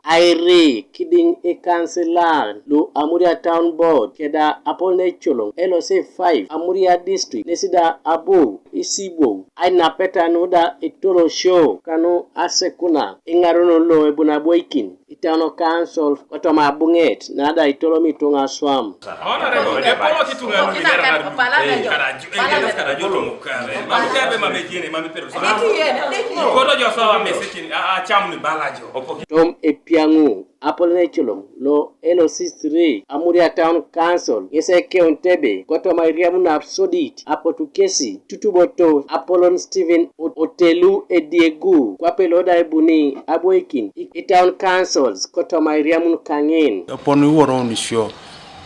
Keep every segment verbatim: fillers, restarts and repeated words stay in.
Airi kidiŋ ikansilan lu Amuria Town Board keda apolon ecoloŋ L C five Amuria District ŋesi da abu isibwou ainapeta nu da itolosio kanu asekuna iŋaronon lo ebuni aboikin i Town Council kotoma abuŋet na da itolomi ituŋa aswam. Honorable, epolot ituŋa lu iŋaronar lu, eh, kadajo, eh, kadajo tomukare, mam ebe mam ejene, mam ipero. Ikoto jo sawa mesekin, a, a, acam ni balajo. Tom epiaŋu apolon ecoloŋ lo L C three Amuria Town Council ŋes ekeunit ebe kotoma airiamun na sodit apotu kesi tutuboto apolon Stephen O-, Otelu Ediegu kwape lo da ebuni aboikin i, i Town Councils kotoma airiamun kaŋin. Aponi iworoun isio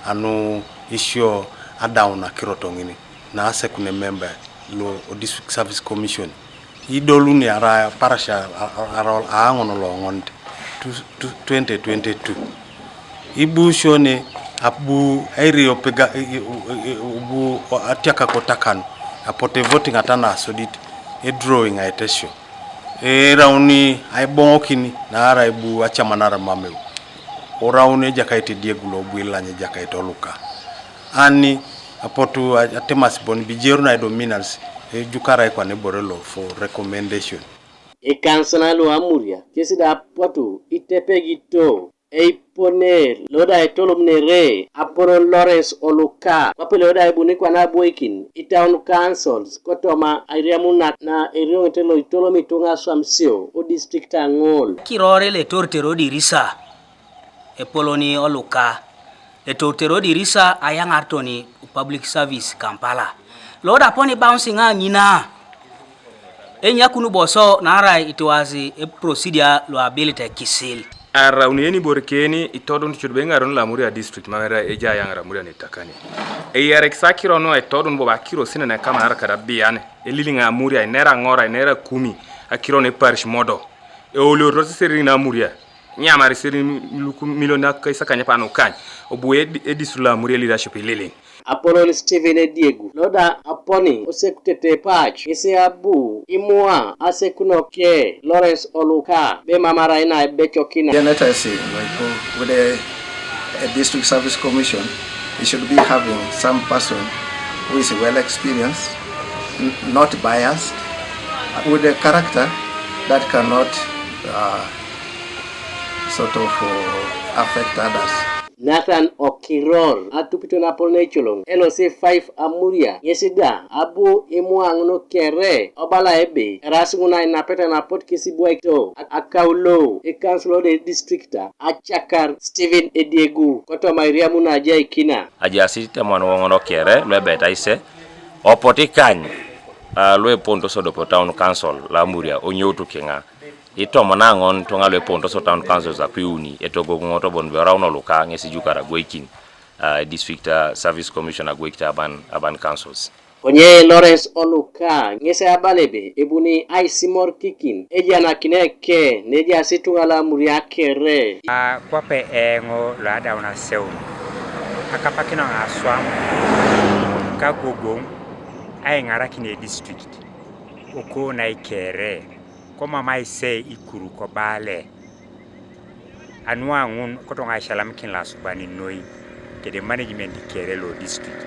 anu isio adaun akirot ŋin na asekune member lo o District Service Commission. Idoluni arai parasia aral aŋon loŋon twenty twenty-two. Ibu sione abu eiri opiga, i-, i-, i-, ibu atiaka kotakan apote voting atana asodit edrawing aitesio. Erauni aiboŋokini naarai bu acamanar mameu. Orauni ejakait Ediegu lo bu ilany ejakait Oluka. Ani apotu atimas bon bijeru na idominans ejukarai kwan ebore lo for recommendation. Ikansan lu Amuria kesi da apotu itepegito eiponer lo da etolomunere apolon Lawrence Oluka kwape lo da ebuni kwana aboikin i Town Councils kotoma airiamun na, na erioŋete lo itolomi ituŋa aswam sio o district aŋol. Kirore le tortero dirisa epoloni Oluka. Etoutero dirisa ayaŋar toni Public Service Kampala. Lord aponi bouncing a ŋina. Enyakunu boso naarai it was a procedure lo ability kisil. Arauni eni borkeni itodun ticut be ŋaron lo Amuria district mamera eja ayaŋar Amuria netakani. Eyarekis akiro nu aitodun bobo akiro sine nekamanar kada bian eliliŋ Amuria inera ŋora inera kumi akiro ne parish modo. Eoliotos siriŋ na Amuria. Nyamar siri luku milioni akaisakany apanu kany obu edi-, edis lo Amuria leadership ililiŋ. Apolon Stephen Ediegu lo da aponi osekutete pac ŋesi abu imua asekuno ke Lawrence Oluka be mamarai na ebecokina. Genetesi loipu with a, a district service commission, you should be having some person who is well experienced, n-, not biased, with a character that cannot, uh, sort of, uh, affect others. Nathan Okiror atupito napol neicoloŋ L C five Amuria ŋesi da abu imuaŋ nukere obala ebe eras ŋun ainapeta napot kes ibwaikito a-, akaulo ekansulo de distrikta acakar Stephen Ediegu kotoma iriamun ajaikina. Ajaasi temon woŋon kere luebeit aise opot ikany, a, lueponito sodopo town council lo Amuria onyoutu kiŋa. Itomon aŋon ituŋa luepontos o town councils akwiuni etogogoŋoto bon luerauno luka ŋes ijukar agwoikin, a, district, a, service commission agwoikit urban, urban councils. Konye Lawrence Oluka ŋes abala ebe ebuni aisimorikikin ejanakine ke nejaas ituŋa lo Amuria kere. A, kwape eoŋ lo adaun aseun akapakinaŋ aswam kagogoŋ aiŋarakin edistrict oko naikere. Komam aisei ikuru kobale, anuaŋun kotoma aisalamikin loasuban noi kede management kere lo district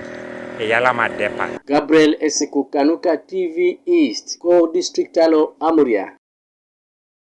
eyalama depa. Gabriel Esiku kanuka T V East ko district alo Amuria.